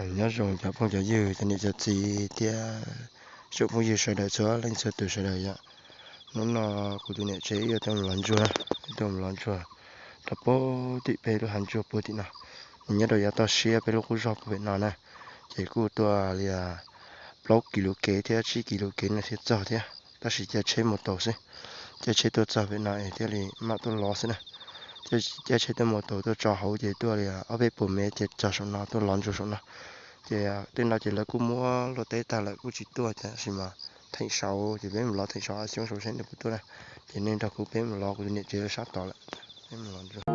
Nyob zoo cov phooj cov ywg, cov niam cov txiv thiab tsoom phooj ywg sawv daws txhua leej txhua tus sawv daws yom. Hnub no kuv tus niam tsev wb yuav tuaj mus lov ntsuag, wb tuaj mus lov ntsuag rau puag tim peb lub hav ntsuag puag tim no. Nws nyob rau yav toj siab peb lub qub zog puag pem no na. Ces kuj tuaj li plaub kis lus kev thiab tsib kis lus kev no thiaj txog thiab, tab sis caij tsheb mus taus xwb. Caij tsheb tuaj txog pem no es thiaj li mam tuaj lov xwb na. Caij tsheb tuaj mus taus tuaj tso hauv ces tuaj li ob peb puas mev ces txog saum no tuaj lov ntsuag saum no. Ces tej no ces lawv kuj muab luaj teb tag lawm kuj tsis tuaj, tab sis mas theem saud ces peb mus lov theem saud, xyoob saud seb nws puas tuaj na. Ces nej nrog kuv peb mus lov kuv tus niam tsev lawv sab tod lawm. Peb mus lov ntsuag.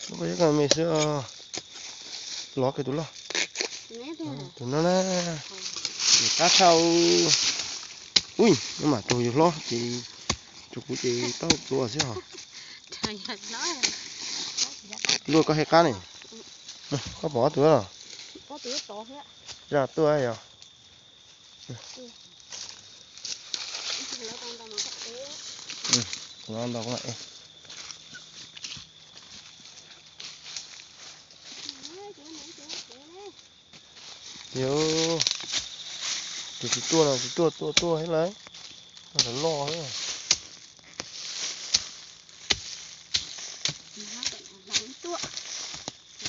Lub pob zeb me xwb, lov kiag tus loj. Tus no na, nws qab tshaj. Ui, no mas raug yus hlob ces, raug kuv ces tau tua xwb os. Luaj koj hej qab ne. Koj pom ob tug los? Zaj tuaj yog. Yog, tus tsis tuaj no tsis tuaj, tuaj tuaj thiab lauj. Loj thiab.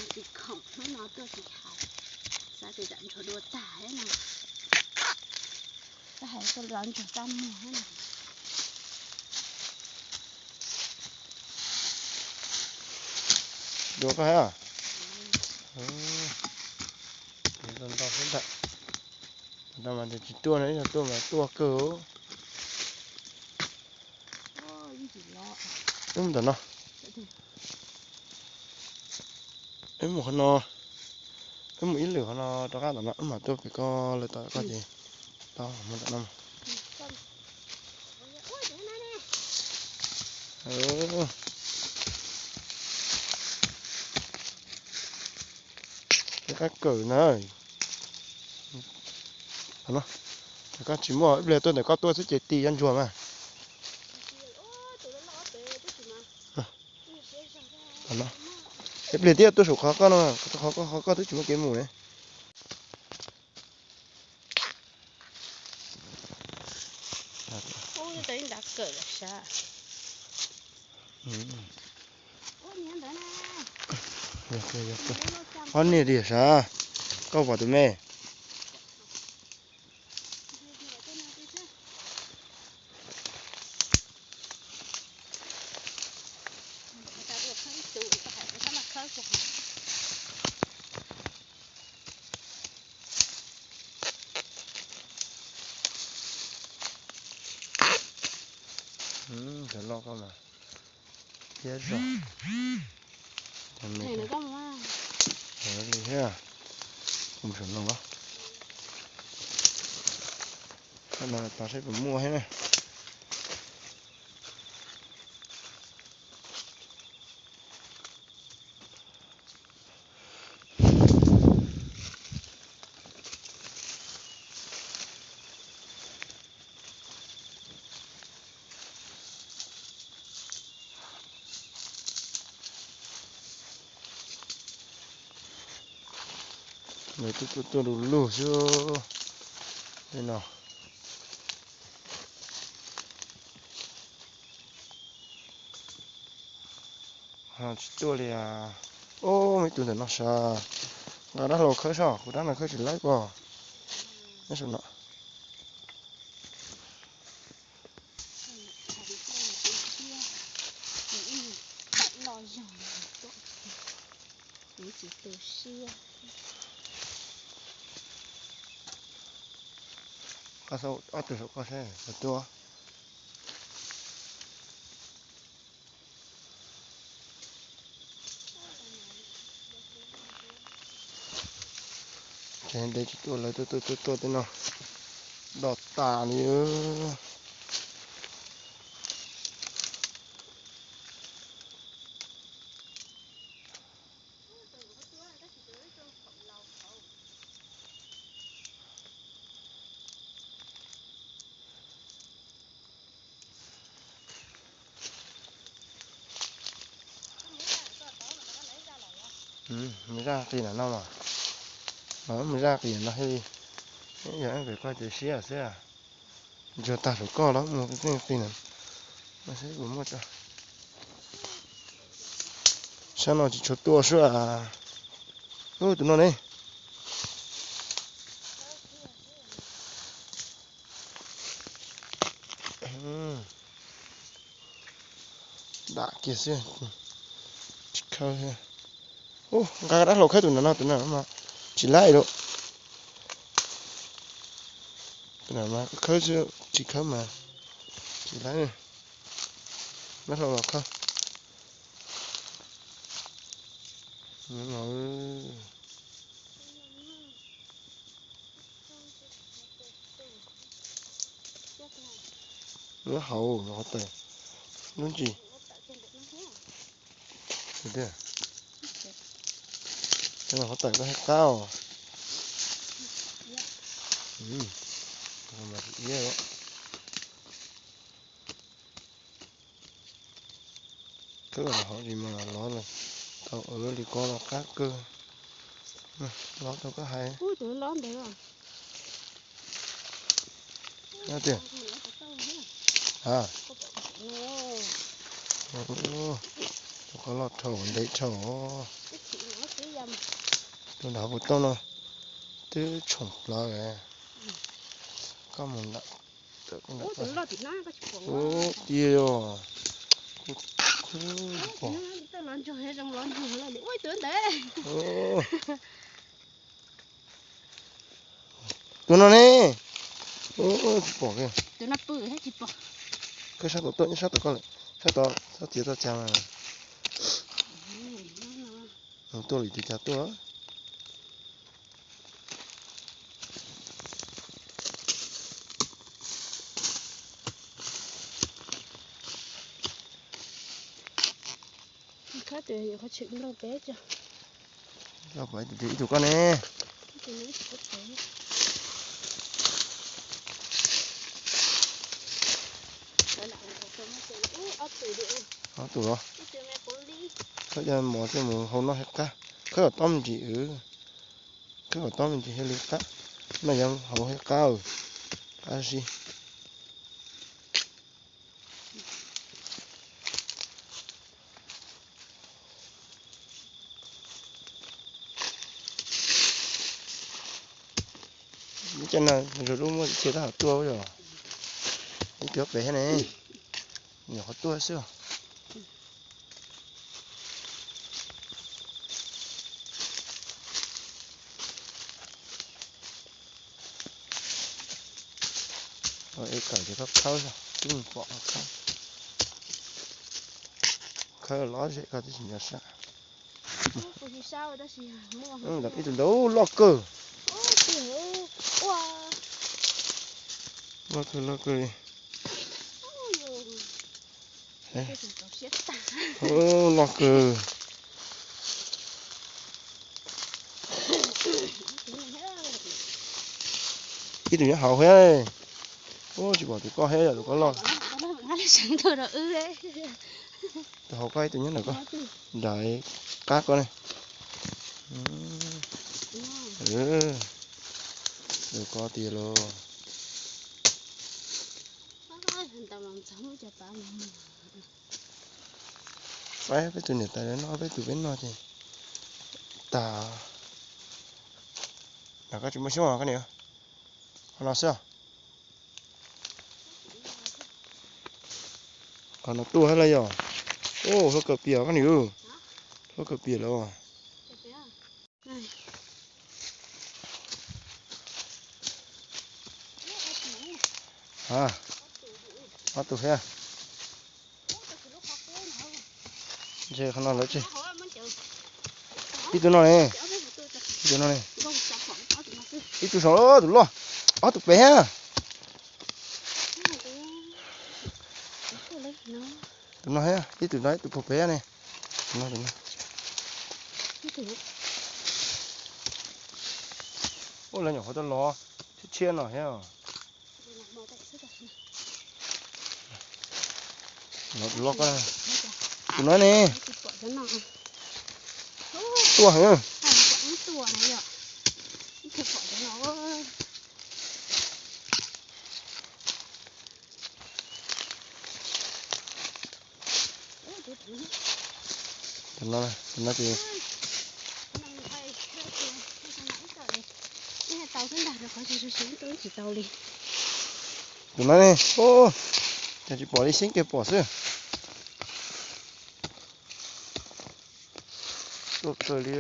Tsis khoom hnub no tuaj tsis hais, xav tias tsam ntsuag dua tag thiab no, xav hais tuaj lov ntsuag txaj muag thiab no. Dua koj thiab? Ntau xwb ntag. Ntau mas tias tsis tuaj no, ib zaug tuaj mas tuaj kawg. Wb mus ntawm no. Wb mus qhov no. Wb mus ib lwm qhov no rov qab ntawm no, wb mam tuaj pem koj lawm tom koj ces tau mus ntawm no. Qab kawm na. Koj tsis muaj, ib pliag tuaj ntawm koj tuaj xwb ces ti yob ntsuag mas. Ib pliag thiab tuaj saum qhov koj no, qhov koj, qhov koj twb tsis muaj kev mus ne. Ob niag tiag sav, koj pom tus me. Cov loj koj mas thiab zog. Li thiab, mus saum no los. Qhov no tos seb puas muaj thiab na. Lawv twb tuaj tuaj du lug xwb tej no. Tsis tuaj li. Ob, muaj ib tug ntawm no sav, nqa dab hlau khawb saib, kuv dab no khawb tsis laib pob. Nyob saum no. Koj xauj ob tug saum koj seb puas tuaj. Ces ntev tsis tuaj, lawv tuaj tuaj tuaj tuaj tej no dog tas li. Mus zaj qis no no mas, mus zaj qis no thiaj li, yog pem koj ces siab xwb. Ntsuag tag saum koj los mus tej qis no, no seb puas muaj tso. Sab no tsis tshua tuaj sua. Ub, tus no ne. Dam kiag xwb, tsis khawb. Ub, nqa dab hlau khawb tus no no, tus no mas tsis laib lawm. Tus no mas khawb xwb, tsis khawb mas tsis laib. Dab hlau los khawb. Lub hauv qhov tais, lub ntsis. Qhov tais koj hais qab os. Kawg hauv li mas lov tau li ko los qab kawg. Lov tau koj hais. Tiag. Tus ko loj dhau ntev dhau. Tus nrad puas tau no twb tshoom plaws. Koj mus nram. Ub, tiag os. Tus no ne. Tsis pom kiag. Koj sab tod tuaj, sab tod koj lawm, sab tod, sab tiav txoj cag mas. Tuaj li tiav cag tuaj. Khawb tus yuav qhov tseem nrog peb cov. Ib tug koj ne. Ob tug los. Khawb cov mov coj mus hau noj thiab qab. Khawb kom tob me ntsis. Khawb kom tob me ntsis thiaj li qab. No yog hauv thiab qab, qab zib. Ib co no zoo lub muaj txhia tab tom tuaj yom. Ib co pem thiab ne, nyuam qhuav tuaj xwb. Es kawm ces koj khawb, twb pom koj khawb. Khawb lom zem koj twb tsis nco sab. Ib tug ntawd loj kawg. Loj kawg, loj kawg li. Loj kawg. Ib tug nyob hauv thiab. Ub, tsis pom tus koj thiab, yog tus koj loj. Tus hauv koj ib tug nyob ntawm koj, nram qab koj ne. Tus koj tiag los. Peb, peb tus niam tais lawv noj, peb tus peb noj ces tas. Koj tsis muaj xyoob koj niam. Qhov no xwb. Qhov no tuaj thiab los yog. Ub, hluav kaws piam koj niam. Hluav kaws piam lawm. Ob tug thiab. Ntshe qhov no lawm tsis. Ib tug no ne. Ib tug no ne. Ib tug saum, tus loj. Ob tug pem thiab. Tus no thiab, ib tug no ib tug puag pem ne. Tus no, tus no. Ua lawv nyuam qhuav tau los tshiab tshiab no thiab. Los tus loj koj, tus no ne. tuaj heev. Tus no, tus no ces, tus no ne, cas tsis pom li, xyeeb kiag pom xwb. Tuaj kawg li.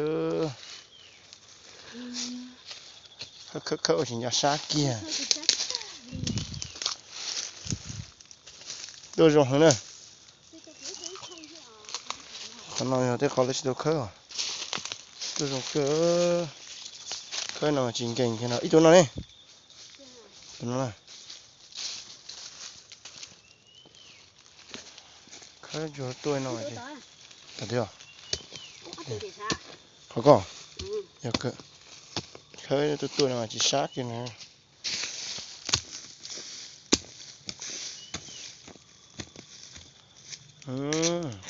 Khawb khawb khawb ua tsis nco sab kiag. Tuaj zoo heev na. Qhov no yog tej qhov lawv tsis tau khawb os. Tuaj zoo kawg. Khawb no tsis nkees kiag no. Ib tug no ne. Tus no na. Khawb ntsuag tuaj no. Tam tiag. Qhov ko. Khawb tuaj tuaj no tsis sab kiag na.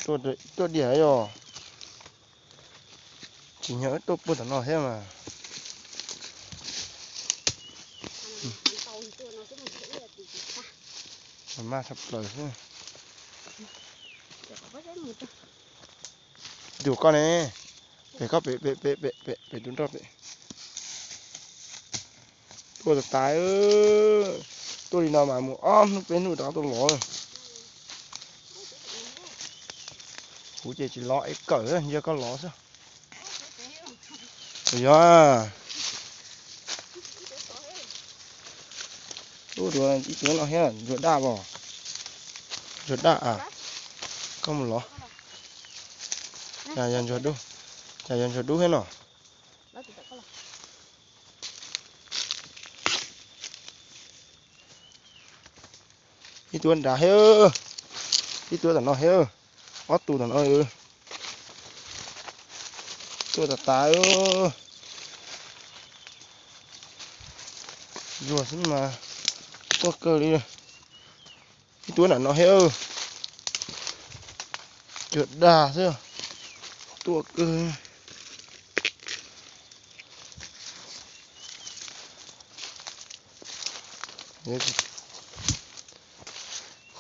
Tuaj diam yog. Tsis nyob tuaj puag tom no thiab mas. Mas maj tshaj plaws xwb. Tus koj ne, pem koj pem pem pem pem pem tus nroj pem. Tuaj tas tas, tuaj li no mas mus ob hnub peb hnub rov tuaj lov. Kuv ces tsis lov es kawm ntsia koj lov xwb. Yog, ib tug no thiab, ntsuag daj os. Ntsuag daj a, koj mus lov. Cas yog ntsuag dub, cas yog ntsuag dub thiab no. Ib tug nrad thiab, ib tug tom no thiab, ob tug tom no. Tuaj tas tas, ntsuag xwb mas tuaj kawg li. Ib tug nram no thiab, cuag dag xwb, tuaj kawg.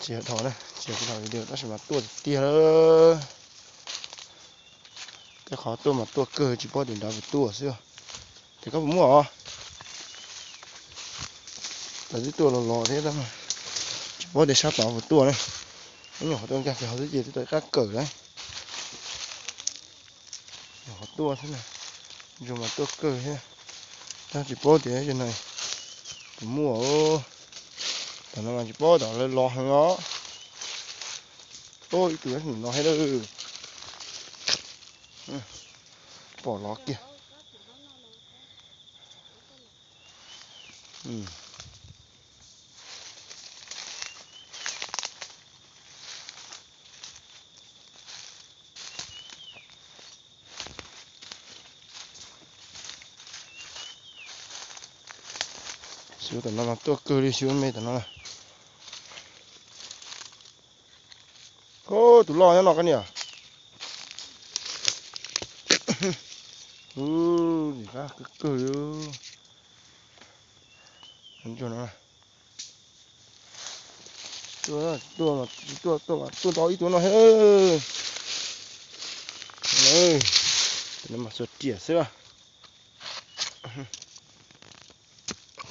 Tsis dhau na, tsis dhau video tab sis mas tuaj tiag tiag lawm. Tej qhov tuaj mas tuaj kawg tsis paub tias nrad puas tuaj xwb. Ces koj puas muaj os? Lawv twb tuaj los los thiab tab mas tsis paub tias sab tod puas tuaj na. Ib nyuag qhov tuaj nkag kiag hauv xwb ces twb tau qab kawm na. Nyuag qhov tuaj xwb na, ntsuag mas tuaj kawg thiab. Tab tsis paub tias yog no puas muaj. Tam no mas tsis paub tom lawv los heev os. Ib tug no thiab lawm. Pom los kiag. Xyov tom no mas tuaj kawg li, xyov me tom no. Tus loj nyob no koj niam. Ub, nim qab kawg kawg li. Ntsuag no. Tuaj, tuaj, tuaj, tuaj, tuaj tau ib tug no thiab. Tus no mas xuas riam xwb.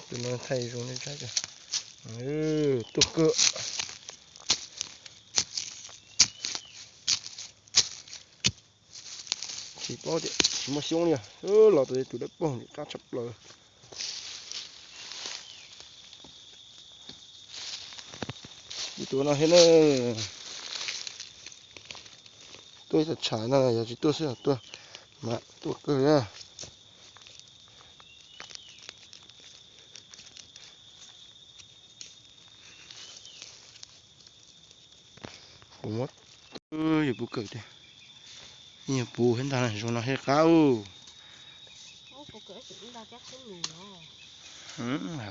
Tus no thaij zoo li saib. Tuaj kawg. Tsis paub tias tsis muaj xyoob li, los tau tus dawb paug ntxim qab tshaj plaws. Ib tug no thiab na. Tuaj ib tag tshav no yog tsis tuaj xwb, tuaj mas tuaj kawg na. Kuv muab, yog kuv kawm tiag, yog puv thiab ntag, zoo no thiaj qab.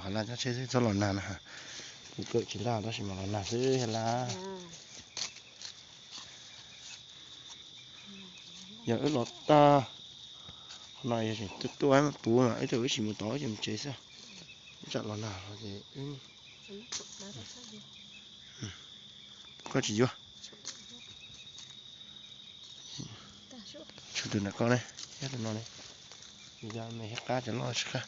Qhov laj cab tsheb xwb txhob los nag na. Kuv kawm tsis laj tab sis mas los nag xwb thiaj laj. Yog wb los tag, No yog tuaj tuaj puv mas wb tau wb tsis mus tod, wb tsis mus tsev xwb. Tsam los nag ces koj tsis yuav. Tshuav tus nram koj ne, thiab tus no ne. Yog me thiab qab cov loj tsis qab.